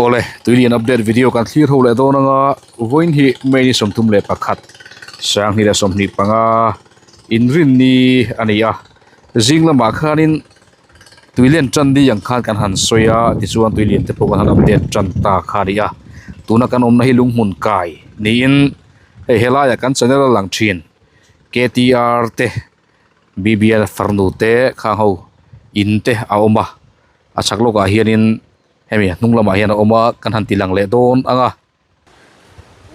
Awle, tuilian update video kan thlir ho leh dawn anga vawiin hi May ni 31 2025 inrinni a ni a, zing lamah khanin tuilian tan ni ang khan kan han sawi a tichuan tuilian te pawh kan han update tan ta kha a ni a, tuna kan awmna hi lunghmun kai niin hei helaiah kan channel a lang thin K T R te B B L farnu te khang ho in te a awm a a chhak lawkah hianin hemi a hnung lamah hian a awm a kan han ti lang leh dawn ang a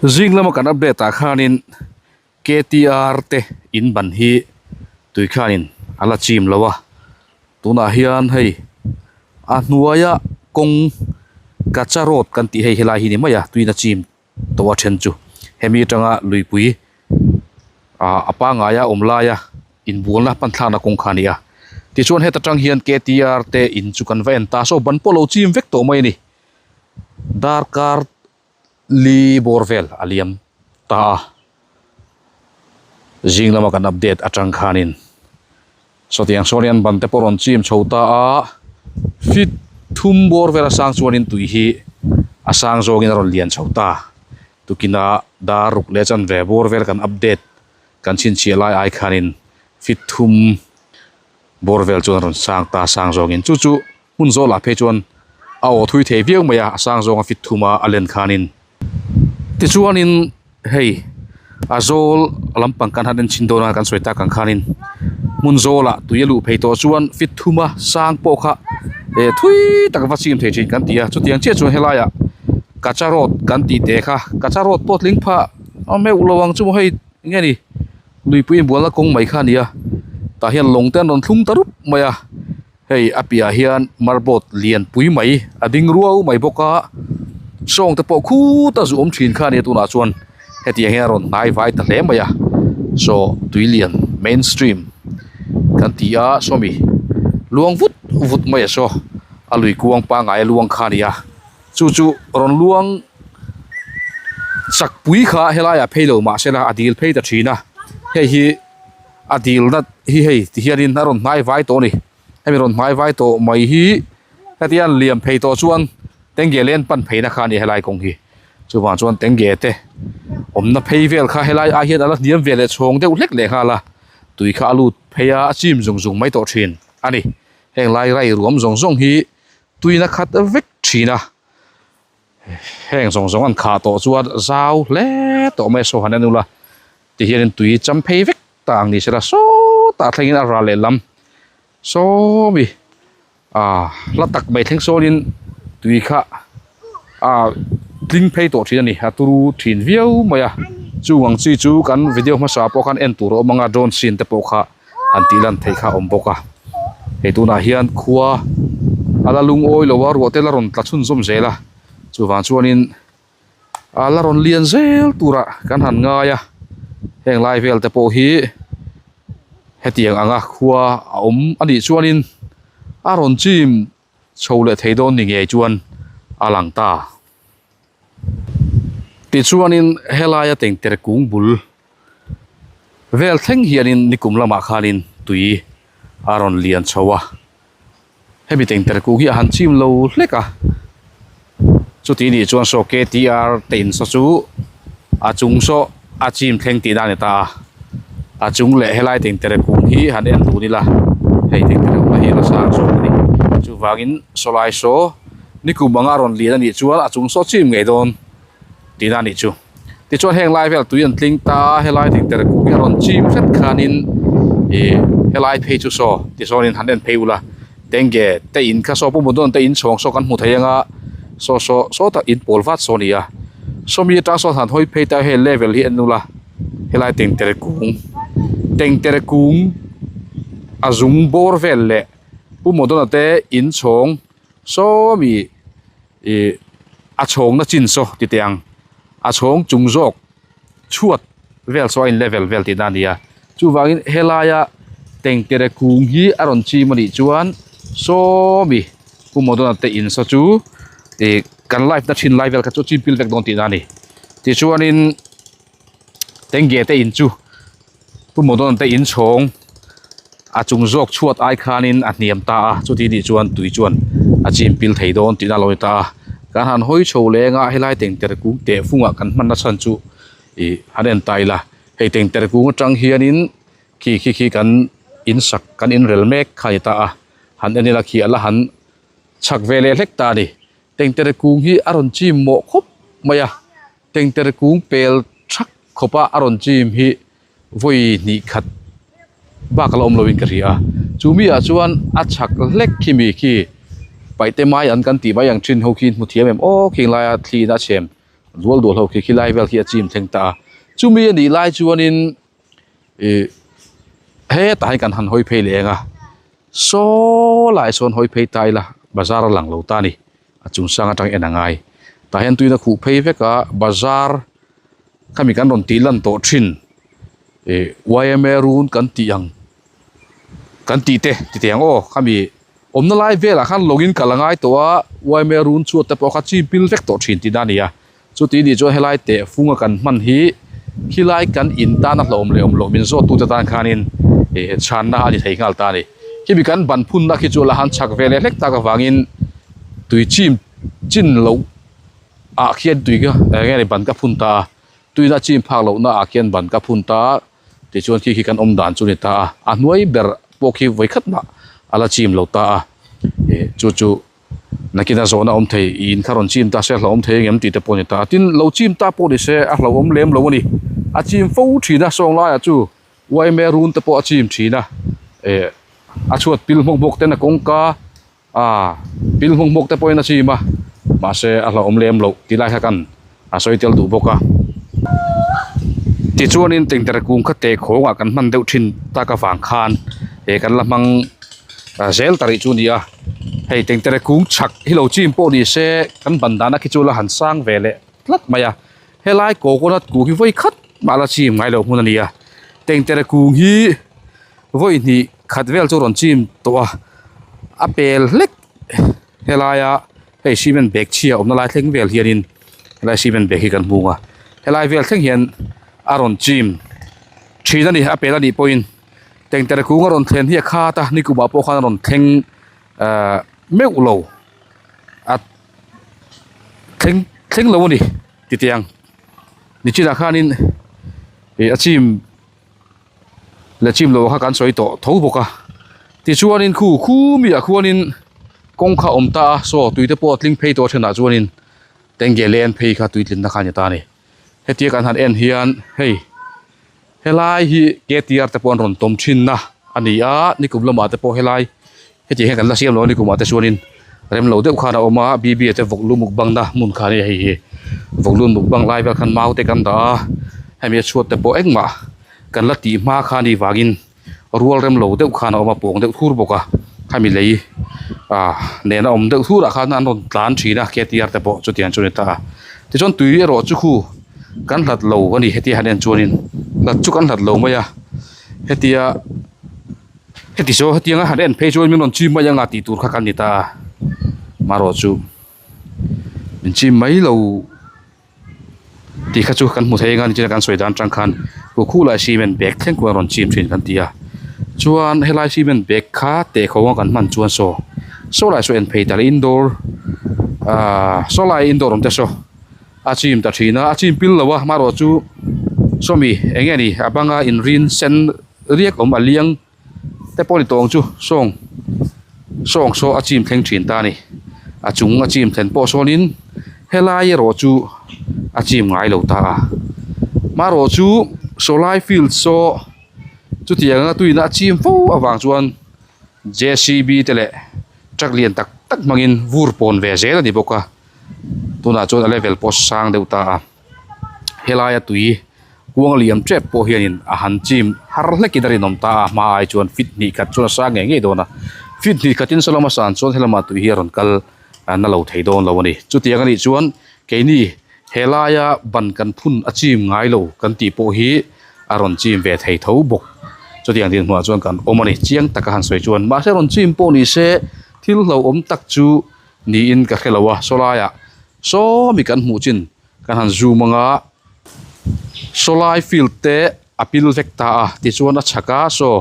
zing lama kan update ah khanin K T R te in ban hi tui khanin a la chim lo a tunah hian hei a hnuaia kawng kacha road kan tih hei helai hi ni mai a tuina chim tawh a then chu hemi atanga luipui ah a pangngai a awm laia inbualna hman thlakna kawng kha a ni a tichuan heta tang hian K T R te in chu kan va en ta saw ban pawh lo chim vek tawh mai a ni darkar li bawr vel a liam ta a zing lama kan update atang khanin sawtiang sawn hian ban te pawh rawn chim chho ta a feet thum bawr vel a sang chuanin tui hi a sang zawngin a rawn lian chho ta tukina dar ruk leh chanve bawr vel kan update kan chhinchhiah lai ai khanin feet thum bawr vel chuan a rawn sang ta sang zawngin chu chu hmun zawh lah phei chuan a aw thui thei viau mai a a sang zawnga fit thum a a len khanin tichuanin hei a zawl lampang kan han en chhin dawn a kan sawi tak ang khanin hmun zawlah tui a luh phei tawh chuan fit thum a sang pawh kha eh thui tak va chim thei thin kan ti a chutiang chiah chuan helaiah kacha road kan tih te kha kacha road pawh tling phah a meuh lo ang chu maw hei eng nge ni luipui inbualna kawng mai kha a ni a tah hian lawng te an rawn thlung ta rup mai a. Hei a piahah hian marboat lian pui mai a ding ruau mai bawk a sawng te pawh khut a zu awm thin kha a nia tunah chuan hetiang hian a rawn hnai vai ta hle mai a saw tui lian main stream kan ti a sawmi luang vut vut mai a saw a lui kuang pangai a luang kha a ni a chu chu rawn luang chak pui kha helaiah phei lo mahse la a dil phei ta thin a hei hi. A dilna hi hei ti hianin a rawn hnai vai tawh a ni hemi rawn hnai vai tawh mai hi hetia an liam phei tawh chuan tenge lane pan pheina kha a ni helai kawng hi chuvang chuan tenge te awmna phei vel kha helai ah hian a la hniam ve leh chhawng deuh hlek leh nghal a tui kha a lut phei a a chim zung zung mai tawh thin a ni heng lai rai ruam zawng zawng hi tuina khat vek thin a heng zawng zawng an khah tawh chuan zau hle tawh mai a saw han en ula. Ti hianin tui cham phei vek ta ang ni sela sawtah thlengin a ral leh lam sawmi ah hla tak mai thleng sawnin tui kha ah tling phei tawh thin a ni a turu thin viau mai a chung ang chi chu kan video hmasa pawh khan en tur a awm ang a drone scene te pawh kha han tih lan theih kha a awm bawk a hei tunah hian khua a la lungawi lo a ruah te la rawn tla chhunzawm zel a chuvang chuanin. A la rawn lian zel turah kan han ngai a heng lai vel te pawh hi hetiang anga khua a awm a nih chuanin a rawn chim chho leh thei dawn ni ngei chuan a lang ta. Tichuanin helaia tengter kung bul vel thleng hianin nikum lamah khanin tui a rawn lian chho a. Hemi tengter kuk hi a han chim lo hlek a chuti nih chuan saw K T R te in saw chu a chung saw a chim thleng tihna a ni ta a a chung leh helai tengter kung hi han en dun ila hei tengter awmna hi a la sang zawk a ni chuvangin sawlai saw nikum anga rawn lian a nih chuan a chung saw chim ngei dawn. Tihna a nih chu. Tichuan heng lai vel tui an tling ta a, helai tengtere kuk hi a rawn chim hret khanin ih helai phei chu saw tisawnin han en phei ula tenge te in kha saw pumut dawn te in chhawng saw kan hmu thei anga saw saw saw tak in pawl vat saw a ni a sawmi atang sawn han hawi phei ta hei level hi en ula helai tengtere kung tengtere kung a zung bawr vel leh pumut dawna te in chhawng sawmi ih a chhawngna chin saw ti teh ang a chhawng chung zawk chhuat vel saw a in level vel tihna a ni a chuvangin helaia tengtere kung hi a rawn chim a nih chuan sawmi Pu Modona te in saw chu ih kan live na thin lai vel kha chu a chim pil vek dawn tihna a ni tichuanin tenge te in chu. Pu Modon te in chhawng a chung zawk chhuat ai khanin a hniam ta a, chuti nih chuan tui chuan a chim pil thei dawn tihna a lo ni ta a. Kan han hawi chho leng a helai tengtere kung teh fungah kan hman na chhan chu ih han en ta ila hei tengtere kung atang hianin khi khi khi kan in sak kan in rel mek kha a ni ta a han en ila khi a la han chhak ve leh hlek ta a ni tengtere kung hi a rawn chim mawh khawp mai a tengtere kung pel thak khawp a a rawn chim hi vawi hnih khat bak a la awm lovin ka hria a chu mi ah chuan a chhak hlek khi mi khi paihte mai an kan tih mai ang thin ho khi hmu thiam em aw khing laia thli in a chhem dual dual ho khi khilai vel khi a chim thleng ta a chumi a nih lai chuanin ih hetah hian kan han hawi phei leh ang a saw lai sawn hawi phei ta ila bazar a lang lo ta a ni a chung sang atang en a ngai tah hian tuina khuh phei vek a bazar khami kan rawn tih lan tawh thin ih yma run kan tih ang kan tih te ti teh ang aw khami awmna lai velah khan lawngin kal a ngai tawh a yma run chhuat te pawh kha chi pil vek tawh thin tihna a ni a chuti nih chuan helai teh funga kan hman hi khilai kan in tan a hlauhawm leh awm loh min zawt tute tan khanin ih chhanna a ni thei nghal ta a ni khimi kan ban phunna khi chu la han chhak ve leh hlek tak avangin tui chim chin loh. ah khian tui ka eng nge ni ban ka phun ta a tuina chim phak lohna ah khian ban ka phun ta a tichuan khi khi kan awm dan chu a ni ta a a hnuai ber pawh khi vawi khat mah a la chim lo ta a ih chu chu nakin a zawhna awm thei ih in kha rawn chim ta se a hlauhawm thei angem tih te pawh a ni ta a tin lo chim ta pawh ni se a hlauhawm lem lo a ni a chim fo thin a sawng laiah chu yma run te pawh a chim thin a eh a chhuat pil hmawk hmawk ten a kawngka. A pil hmawk hmawk te pawhin a chim a, mahse a hlauhawm lem loh tih lai kha kan a sawi tel duh bawk a. Tichuanin tengtere kung kha teh khawngah kan hman deuh thin tak avang khan he kan la hmang zel ta rih chu a ni a. Hei tengtere kung chhak hi lo chim pawh ni se kan ban dana khi chu la han sang ve leh tlat mai a. Helai coconut kung hi vawi khat mah la chim ngai loh hmun a ni a. Tengtere kung hi vawi hnih khat vel chu rawn chim tawh a a pel hlek helaia hei cement bag chhia awmna lai thleng vel hianin helai cement bag hi kan hmu a helai vel thleng hian a rawn chim thin a ni a pel a nih pawhin tengtere kung a rawn thlen hi a khat a nikum ah pawh khan a rawn thleng ahh meuh lo a thleng thleng lo a ni titiang nichinah khanin ih a chim. la chim lo kha kan sawi tawh tho bawk a tichuanin khu khu mi ah khuanin kawng kha a awm ta a saw tui te pawh a tling phei tawh a thenah chuanin tenge len phei kha tui tlinna kha a ni ta a ni hetia kan han en hian hei helai hi ktr te pawh an rawn tawm thin na a ni a nikum lamah te pawh helai hetiang hian kan la siam lo a nikum ah te chuanin rem lo deuh khan a awm a bb te vawk lu mukbang na hmun kha a ni a hei hi vawk lu mukbang lai vel khan mau te kan dah a hemi a chhuat te pawh engmah kan la tih hma kha a nih vangin rual rem lo deuh khan a awm a pawng deuh thur bawk a khami lei ah nena awm deuh thurah khan an rawn tlan thin a ktr te pawh chutiang chu a ni ta a tichuan tui erawh chu khu kan hlat lo a ni hetia han en chuanin hlat chu kan hlat lo mai a hetia. Heti saw hetianga han en phei chuan min rawn chim mai anga tih tur kha kan ni ta a marawh chu min chim mai lo tih kha chu kan hmu thei anga nichina kan sawi dan atang khan khu khu lai cement bag thleng khuan a rawn chim thin kan ti a chuan helai cement bag kha teh kho a kan hman chuan saw saw lai saw en phei ta la indoor ahh saw lai indoor awm te saw a chim ta thin a a chim pil lo a marawh chu sawmi eng nge ni a banga inrin sen. Riak awm a liang te pawh a ni tawng chu sawng sawng saw a chim thleng thin ta a ni a chung a chim thlen pawh sawnin helai erawh chu a chim ngai lo ta a marawh chu sawlai field saw chutiang a tuina a chim fo avang chuan J C B te leh truck lian tak tak hmangin vur pawn ve zel a ni bawk a tunah chuan a level pawh sang deuh ta a. Helaia tui kuang liam tep pawh hianin a han chim har hlekin a rinawm ta a hma ai chuan feet hnih khat chuan a sang ngei ngei dawn a feet hnih khatin saw lama san chuan helama tui hi a rawn kal na lo thei dawn lo a ni chutiang anih chuan keini helaia ban kan phun a chim ngai lo kan tih pawh hi a rawn chim ve thei tho bawk chutiang dinhmunah chuan kan awm a ni chiang taka han sawi chuan mahse rawn chim pawh ni se thil hlauhawm tak chu niin ka hre lo a saw laiah sawmi kan hmuh chin. Kan han zoom ang a, sawlai field te a pil vek ta a tichuan a chhak a saw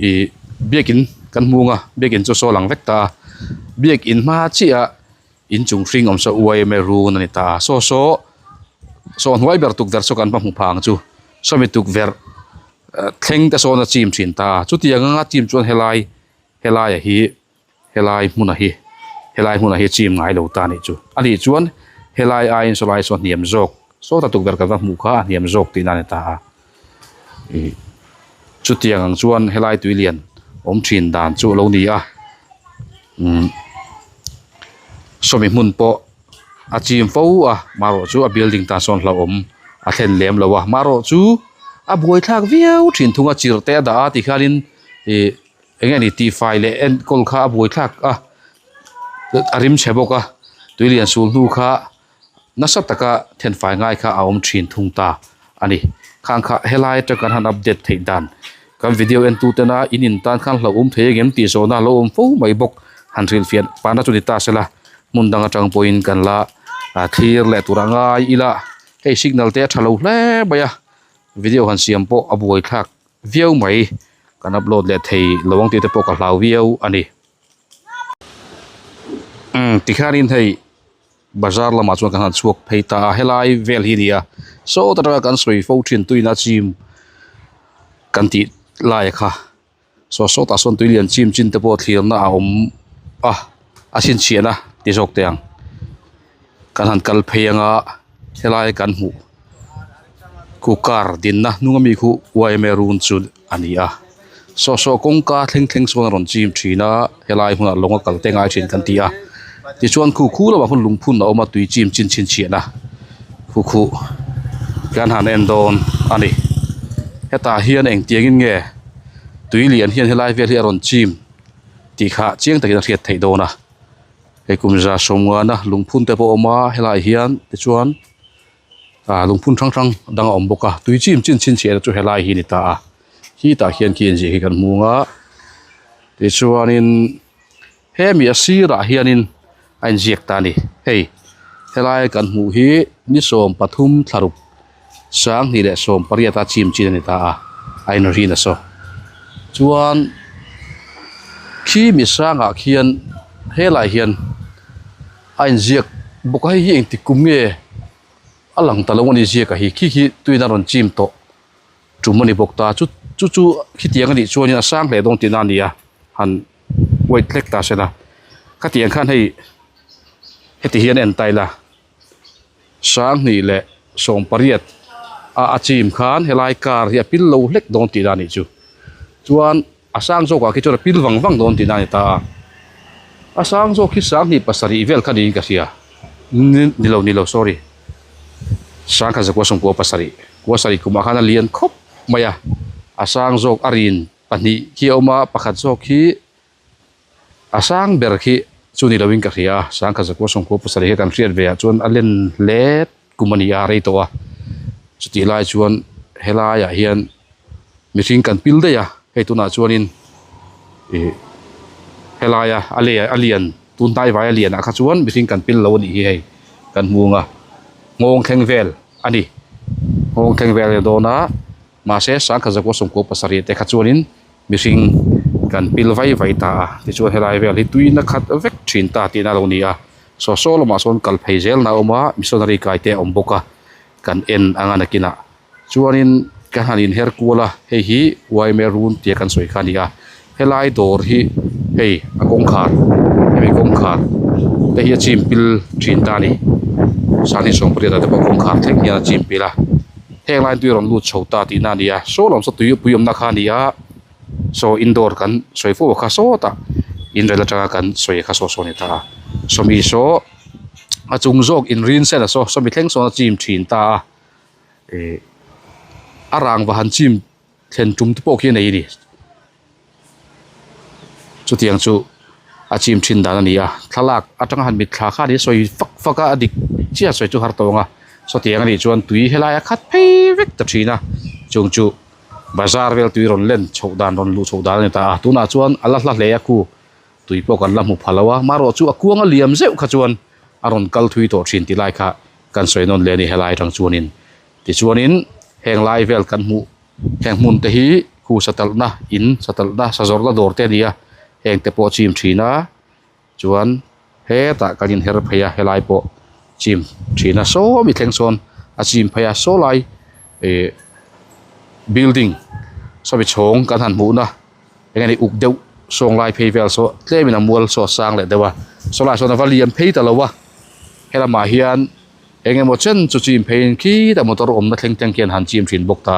ih biakin kan hmu ang a biakin chu saw lang vek ta a biakin hma chiah ah. Inchung hring awm saw yma run a ni ta a saw saw saw hnuai ber tukverh saw kan va hmu phah ang chu sawmi tukverh thleng te sawn a chim thin ta a chutiang anga chim chuan helai helai a hi helai hmun a hi helai hmun a hi chim ngai lo ta a nih chu a nih chuan helai aiin sawlai saw hniam zawk sawta tukverh kan va hmuh kha a hniam zawk tihna a ni ta a ih chutiang ang chuan helai tui lian awm thin dan chu a lo ni a umm sawmi hmun pawh a chim fo a marawh chu a building tan sawn hlauhawm a thlen lem lo a marawh chu a buaithlak viau thin thung a chirh te a dah a tikhianin ih eng nge ni tihfai leh enkawl kha a buaithlak a a rim chhe bawk a tui lian sul hnu kha. Nasa taka thenfai ngai kha a awm thin thung ta a ni. Khang kha helai atang kan han update theih dan kan video en tu tena in in tan khan hlauhawm thei engem tih zawhna a lo awm fo mai bawk. Han hrilhfiah pana chu ni ta sela hmun dang atang pawhin kan la thlir leh tur a ngai ila hei signal te a tha lo hle mai a video han siam pawh a buai thlak viau mai kan upload leh thei lo ang tih te pawh ka hlau viau a ni. Umm tikhianin hei. Bazar lamah chuan kan han chhuak phei ta a helai vel hi a ni a sawt atanga kan sawi fo thin tuina chim kan tih lai kha saw sawtah sawn tui lian chim chin te pawh thlirna a awm a a chhinchhiahna ti zawk teh ang kan han kal phei anga helai kan hmuh khu car dinna hnung ami khu yma run chu a ni a saw saw kawngka thleng thleng sawn a rawn chim thin a helai hmunah lawng a kal te ngai thin kan ti a tichuan khu khu lamah khawn lungphun a awm a tui chim chin chhinchhiahna khu khu kan han en dawn a ni hetah hian engtiangin nge tui lian hian helai vel hi a rawn chim tih kha chiang takin a hriat theih dawn a hei kum za sawmngana lungphun te pawh a awm a helaiah hian tichuan. Ah lungphun hrang hrang dang a awm bawk a tui chim chin chhinchhiahna chu helai hi a ni ta a khitah khian khi inziah hi kan hmu ang a tichuanin hemi a sirah hianin a inziak ta a ni hei helai kan hmuh hi ni 13 thlaruk sanghnih leh 18 a chim chin a ni ta a a inrin a saw chuan khi mi sangah khian helaiah hian. A inziak bawk a hei hi engtik kum nge a lang ta lo a ni ziak a hi khi khi tuin a rawn chim tawh tum a ni bawk ta chu chu chu khitiang a nih chuanin a sang hle dawn tihna a ni a han wait hlek ta se la khatiang khan hei heti hian a en ta ila sanghnih leh 18 a a chim khan helai car hi a pil lo hlek dawn tihna a nih chu chuan. A sang zawkah khi chuan a pil vang vang dawn tihna a ni ta a. A sang zawk hi 7 pasarih vel kha niin ka hria. Ni lo ni lo sorry. Sang kha zakua sawmkua pasarih. Kua sarih kumah khan a lian khawp mai a. A sang zawk a rin pahnih khi a awm a, pakhat zawk hi a sang ber khi chu ni loin ka hria a. Sang kha zakua sawmkua pasarih hi kan hriat ve ah chuan a len hle kum a ni a, rei tawh a. Chutih lai chuan helaiah hian. Mihring kan pil daih a, hei tunah chuanin ih helaia a le a lian tun hnai vai a lianah kha chuan mihring kan pil lo a nih hi hei kan hmu ang a nghawng thleng vel a ni nghawng thleng vel a ni dawn a mahse sangkhat zakua sawmkua pasarih te kha chuanin mihring kan pil vai vai ta a tichuan helai vel hi tuina khat vek thin ta tihna a lo ni a saw saw lamah sawn kal phei zelna a awm a missionary kai te a awm bawk a kan en ang a nakinah. Chuanin ka han inher kual a, hei hi yma run tia kan sawi kha a ni a, helai dawr hi hei a kawngkhar hemi kawngkhar te hi a chim pil thin ta a ni sanghnih 18 ah te pawh kawngkhar thleng hian a chim pil a, heng lai tui a rawn lut chho ta tihna a ni a, saw lam saw tui pui awmna kha a ni a, saw indoor kan sawi fo kha sawtah inrel atanga kan sawi kha saw saw a ni ta a, sawmi saw a chung zawk inrin sen a saw sawmi thleng sawn a chim thin ta a. Ihh a rangva han chim thlen tum te pawh khi a nei a ni chutiang chu a chim thin dan a ni a thlalak atanga han mitthla khan in sawi fak fak a a dik chiah sawi chu har tawng a sawtiang a nih chuan tui helai a khat phei vek ta thin a chung chu bazar vel tui rawn len chhoh dan rawn luh chhoh dan a ni ta a tunah chuan a la hla hle a khu tui pawh kan la hmu pha lo a marawh chu a kuang a liam zeuh kha chuan a rawn kal thui tawh thin tih lai kha kan sawi nawn leh a ni helai atang chuanin tichuanin heng lai vel kan hmuh heng hmun te hi khu satalhna in satalhna sazawrhna dawr te a ni a heng te pawh a chim thin a chuan. Hetah kan inher phei a helai pawh chim thin a sawmi thleng sawn a chim phei a saw lai ihh building sawmi chhawng kan han hmuhna eng nge ni uk deuh sawng lai phei vel saw tlemin a mual saw a sang leh deuh a saw lai sawn a va lian phei ta lo a helamah hian eng emaw chen chu chim pheiin khitah motor awmna thleng thleng khian han chim thin bawk ta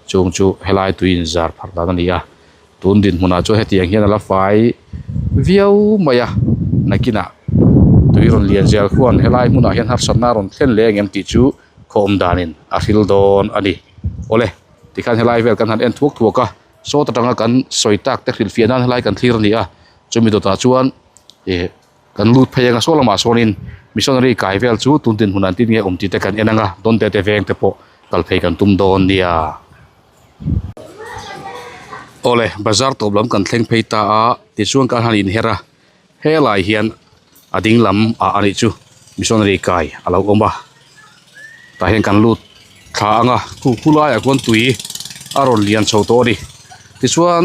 chung chu helai tui inzar pharh dan a ni a. Tun dinhmunah chuan hetiang hian a la fai viau mai a, nakinah tui rawn lian zel khuan helai hmunah hian harsatna a rawn thlen leh ang em tih chu khaw awm danin a hril dawn a ni. Awle, tikhan helai vel kan han en thuak thuak a, sawt atanga kan sawi tak te hrilhfiah nan helai kan thlir a ni a, chumi dawtah chuan ih kan lut phei anga saw lamah sawnin missionary kai vel chu tun dinhmunah an tin nge awm tih te kan en ang a, dawnte te veng te pawh kal phei kan tum dawn nia. Awle bazar tawp lam kan thleng phei ta a tichuan kan han inher a helai hian a ding lam ah a nih chu missionary kai a lo awm a tah hian kan lut thla ang a khu khu laiah khuan tui a rawn lian chho tawh a ni tichuan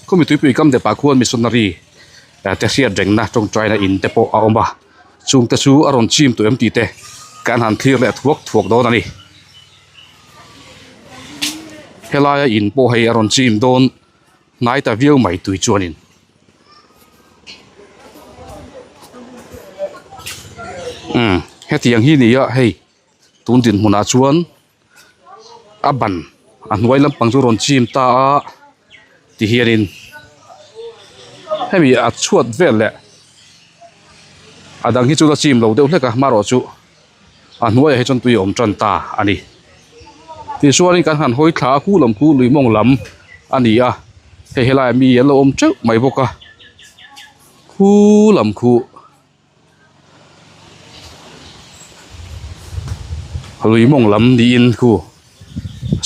khumi tuipui kam depah khuan missionary te hriat rengna tawngtaina in te pawh a awm a chung te chu a rawn chim tawh em tih te kan han thlir leh thuak thuak dawn a ni. Helaia in pawh hei a rawn chim dawn hnai ta viau mai tui chuanin. Umm hetiang hi ni a hei tun dinhmunah chuan a ban a hnuai lampang chu rawn chim ta a ti hianin hemi a chhuat vel leh a dang hi chu la chim lo deuh hlek a hmarawh chu. A hnuaiah hi chuan tui a awm tan ta a ni. Tichuanin kan han hawi thla a khu lam khu lui mawng lam a ni a, hei helaiah mi an lo awm teuh mai bawk a, khu lam khu lui mawng lam niin khu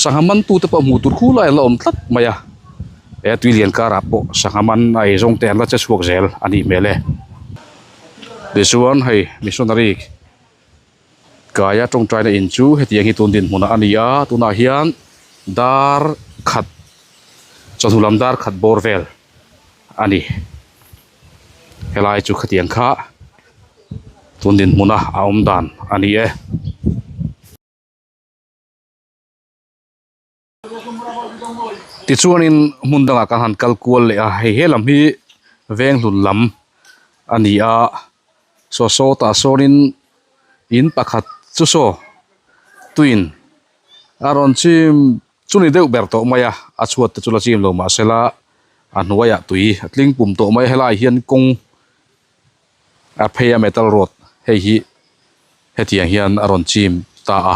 sangha man tute pawh hmuh tur khu lai an la awm tlat mai a, he tui lian karah pawh sangha man a eizawng te an la che chhuak zel a nih hmel e. Tichuan hei missionary kaia tawngtaina in chu hetiang hi tun dinhmunah a ni a tunah hian dar khat chawhnu lam dar khat bawr vel a ni helai chu khatiang kha tun dinhmuna a awm dan a ni e. Tichuanin hmun dangah kan han kal kual leh a hei he lam hi veng hlun lam a ni a saw sawtah sawnin in pakhat chu saw tuin a rawn chim chu ni deuh ber tawh mai a a chhuat te chu la chim lo mahsela a hnuaiah tui a tling pum tawh mai a helaiah hian kawng a phei a metal road hei hi hetiang hian a rawn chim ta a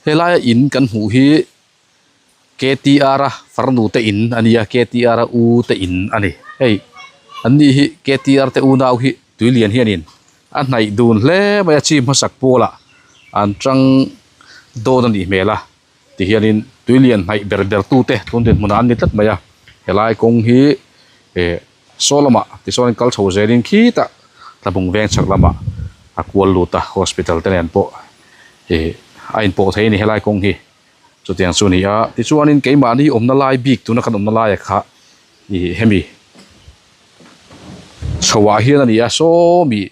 helaia in kan hmuh hi K T R a farnu te in a ni a K T R a u te in a ni hei an ni hi K T R te unau hi tui lian hianin a hnaih dun hle mai a chim hmasak pawlah an tang dawn a nih hmel a tihianin tui lian hnaih ber ber tute tun dinhmunah an ni tlat mai a helai kawng hi eh. Saw lamah tichuan kal chho zelin khitah tlabung veng chhak lamah a kual lut a hospital te nen pawh ih a inpawh thei a ni helai kawng hi chutiang chu a ni a tichuanin keimahni awmna lai bik tuna kan awmna laia kha ih hemi chhoah hian a ni a sawmi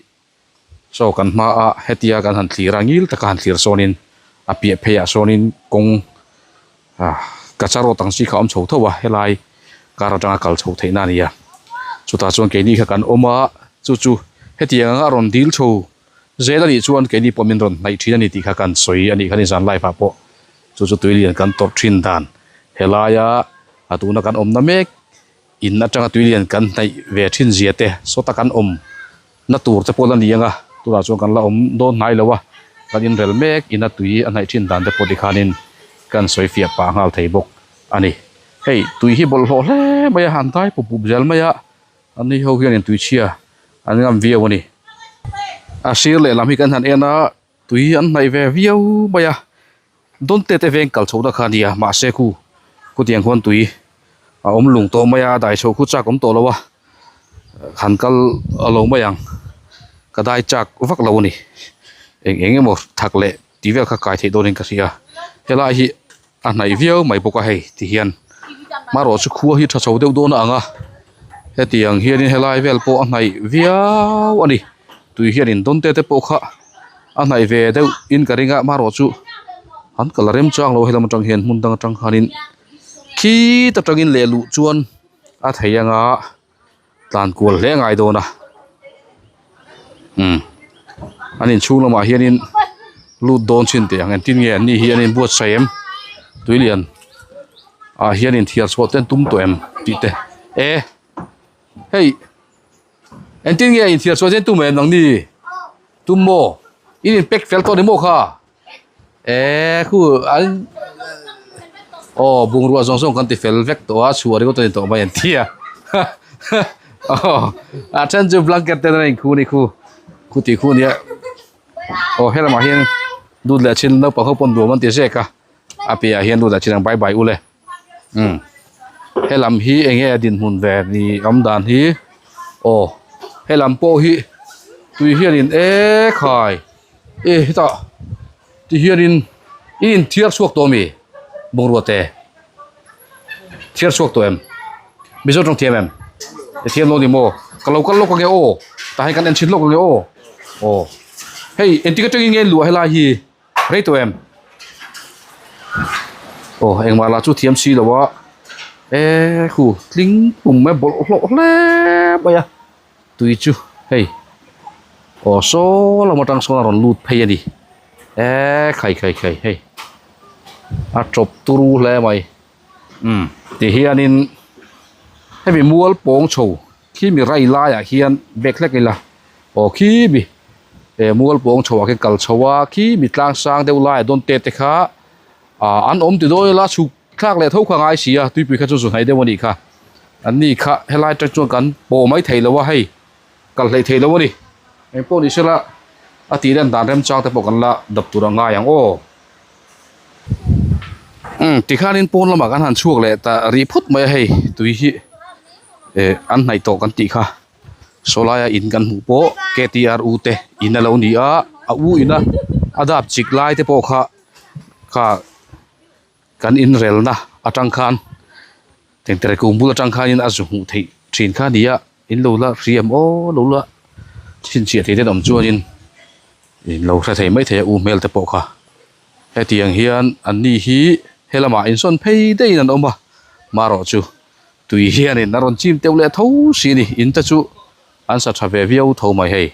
Chaw kan hma a hetia kan han thlir a ngil taka han thlir sawnin a piah pheiah sawnin kawng ah kacha road ang chi kha a awm chho tho a helai kar atanga kal chho theihna a ni a chutah chuan keini kha kan awm a chu chu hetiang anga a rawn dil chho zel a nih chuan keini pawh min rawn hnaih thin a ni tih kha kan sawi a nih kha nizan live ah pawh chu chu tui lian kan tawrh thin dan helaia a tuna kan awmna mek in atanga tui lian kan hnaih ve thin zia te sawta kan awm na tur te pawh la ni ang a tunah chuan kan la awm dawn hnai lo a kan inrel mek ina tui a hnaih thin dan te pawh tikhanin kan sawi fiah pah nghal thei bawk a ni hei tui hi bawlhhlawh hle mai a han dai pup pup zel mai a an ni ho hianin tui chhia an ngam viau a ni a sir lehlam hi kan han en a tui an hnaih ve viau mai a dawn te te veng kal chhohna kha a ni a mahse khu khutiang khuan tui a awm lung tawh mai a dai chhoh khu chak awm tawh lo a. Han kal a lo mai ang ka dai chak vak lo a ni eng eng emaw thak leh tih vel kha kai theih dawnin ka hria helai hi a hnaih viau mai bawk a hei ti hian hmarawh chu khua hi tha chho deuh dawn a ang a hetiang hianin helai vel pawh a hnaih viau a ni. Tui hian in dawn te te pawh kha a hnaih ve deuh in ka ring a amaherawh chu an kal a remchang lo a helam atang hian hmun dang atang khanin khit atangin leh luh chuan a thei anga tlan kual hle ngai dawn a umm an inchhung lamah hianin lut dawn chhin teh ang engtin nge an ni hi an inbuatsaih em tui lian ah hian inthiar chhuah te an tum tawh em tih te e hei. Engtin nge inthiar chhuah zen tum em nang ni? Tum maw? In in pack fel tawh ni maw kha? Eh khu an aw bungrua zawng zawng kan ti fel vek tawh a chhuah ringawt a ni tawh mai an ti a aw a then chu blanket ten a inkhu ni khu khu tih khu nia aw helamah hian lut leh chin naupang ho pawn nuam an ti zek a a piahah hian lut leh chin ang bye bye ule. Umm helam hi eng nge a dinhmun ve ni awm dan hi aw helam pawh hi tui hianin e khai e hetah ti hianin i inthiar chhuak tawh ami bungrua te thiar chhuak tawh em mizo tawng thiam em i thiam lo ni maw ka lo kal lawk ange aw tah hian kan en chhin lawk ange aw aw hei engtik atangin nge luah helai hi. Rei tawh em? Aw engmah lah chu thiam si lo a e khu tling pum mai bawlhhlawh hle mai a tui chu hei aw saw lam atang sawn a rawn lut phei a ni e khai khai khai hei a tawp turu hle mai umm ti hianin hemi mual pawng chho Khi mi rai laiah hian bag hlek ila aw khi mi eh mual pawng chho ah khian kal chho a khi mi tlang sang deuh laiah dawn te te kha ah an awm ti dawn ila chhuk thlak leh tho kha a ngai si a tuipui kha chu zu hnaih deuh a nih kha an ni kha helai atang chuan kan pawh mai thei lo a hei kal hleih thei lo a ni engpawh ni sela a tih dan dan remchang te pawh kan la dap tur a ngai ang aw umm tikhanin pawn lamah kan han chhuak leh ta rih phawt mai a hei tui hi eh an hnaih tawh kan tih kha saw laia in kan hmuh pawh k t r u te in a lo ni a a u ina a dap chik lai te pawh kha kha kan inrelna atang khan tengtere kung bul atang khanin a zu hmuh theih thin kha a ni a in lo la hriam aw lo la chhinchhiah thei te an awm chuanin in lo hre thei maithei a u hmel te pawh kha. Hetiang hian anni hi helamah insawn phei daihin an awm a, marawh chu tui hianin a rawn chim teuh leh tho si a ni. In te chu an sa tha ve viau tho mai hei,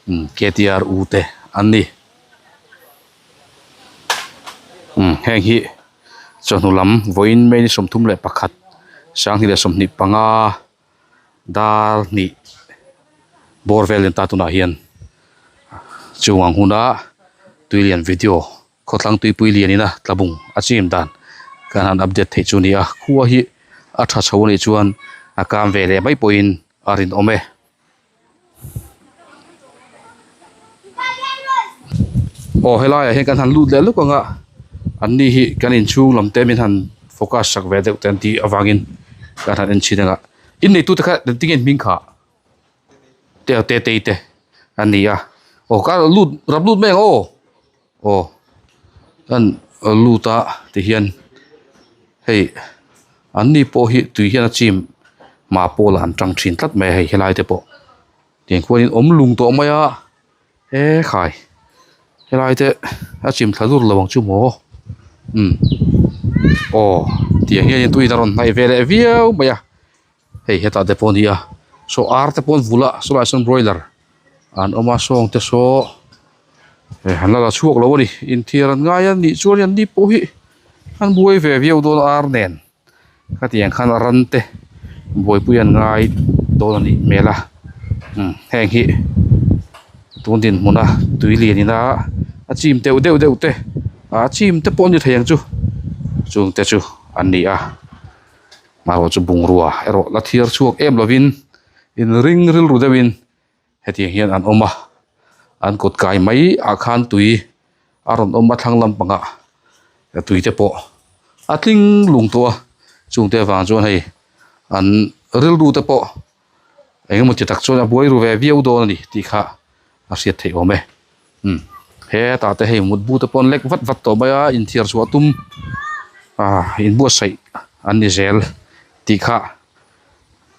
umm KTR u te an ni. Umm heng hi chawhnu lam vawiin May ni 31 2025 dar hnih bawr vel ta tunah hian chung ang huna tuilian video khawthlang tuipui lian ina tlabung a chim dan kan han update theih chu a ni a khua hi a tha chho anih chuan a kam ve leh mai pawhin a rinawm e. Aw helaiah hian kan han lut leh luk ang a an ni hi kan inchhung lam te min han focus sak ve deuh te an tih avangin kan han en chhin ang a in neitute kha engtin nge an hming khah te te tei te an ni a aw ka lut rap lut mai ang aw aw kan lut a tihian hei an ni pawh hi tui hian a chim hma pawlah an tang thin tlat mai a hei helai te pawh. Tiang khuanin awm lung tawh mai a he khai helai te a chim thla dur lo ang chu maw umm aw tiang hian tuiin a rawn hnaih ve leh viau mai a hei hetah te pawh a ni a saw ar te pawh an vulh a sawlaiah sawn broiler an awm a sawng te saw eh an la la chhuak lo a ni inthiar an ngai a nih chuan an ni pawh hi an buai ve viau dawn ar nen. Khatiang khan a ran te buaipui an ngai dawn a nih hmel a umm heng hi tun dinhmun a tui lian ina a chim teuh deuh deuh te a chim te pawh a ni thei ang chu chung te chu an ni a marawh chu bungrua erawh la thiar chhuak em lovin in ring rilru deuhin. Hetiang hian an awm a, an kut kai mai ah khan tui a rawn awm a thlang lampangah tui te pawh a tling lung tawh a, chungte avang chuan hei an rilru te pawh eng emaw ti tak chuan a buai ru ve viau dawn a ni tih kha a hriat theih awm e. Umm hetah te hei mutbu te pawh an lek vat vat tawh mai a inthiar chhuah tum ah inbuatsaih an ni zel tih kha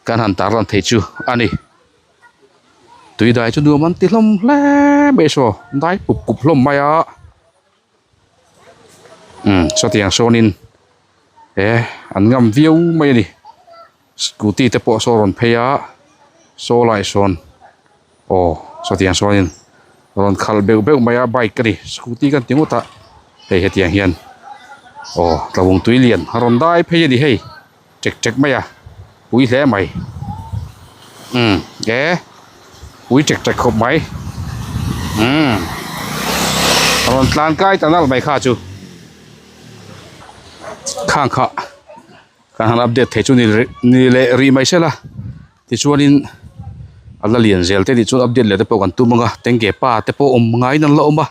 kan han tarlan theih chu a ni. Tui dai chu nuam an ti hlawm hle mai saw dai pup pup hlawm mai a umm sawtiang sawnin he an ngam viau mai a ni scooty te pawh saw rawn phei a saw lai sawn aw sawtiang sawnin rawn khalh beuh beuh mai a bike a ni scooty kan ti ngawt a hei hetiang hian aw tlawng tui lian a rawn dai phei a ni hei. Ṭek ṭek mai a, pui hle mai. Umm e pui ṭek ṭek khawp mai. Umm rawn tlan kai ta nalh mai kha chu. Khang kha kan han update thei chu ni ni leh rih mai se la tichuanin a la lian zel te tih chuan update leh te pawh kan tum ang a tengge pa te pawh awm ngaiin an la awm a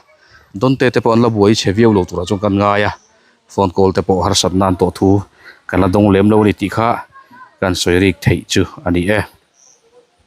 dawnte te pawh an la buai chhe viau lo turah chuan kan ngai a. Phone call te pawh harsat nan tawh thu kan la dawng lem lo a ni tih kha kan sawi rik theih chu a ni e.